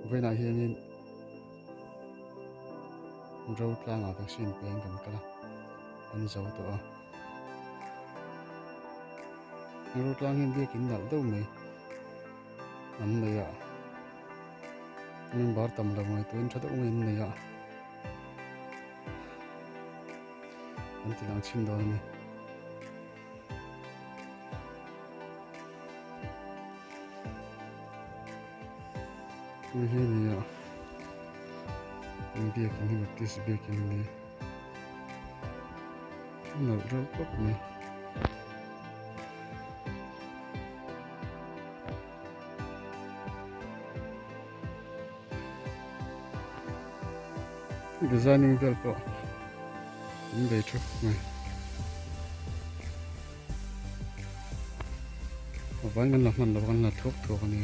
Vawiinah hianin Ro tlangah vaccine peng kan kal a, an zo tawh a. Ro tlang hian biakin nalh deuh mai an nei a, member tam lo ngaihtuahin tha deuh mai an nei a. An ti lang chhin dawn a ni. Tui hi a ni a an biakin hi Baptist biakin a ni a nalh reuh khawp mai. Designing vel pawh an bei tha khawp mai. A vain kan la hman lo kan la thuak thuak a ni.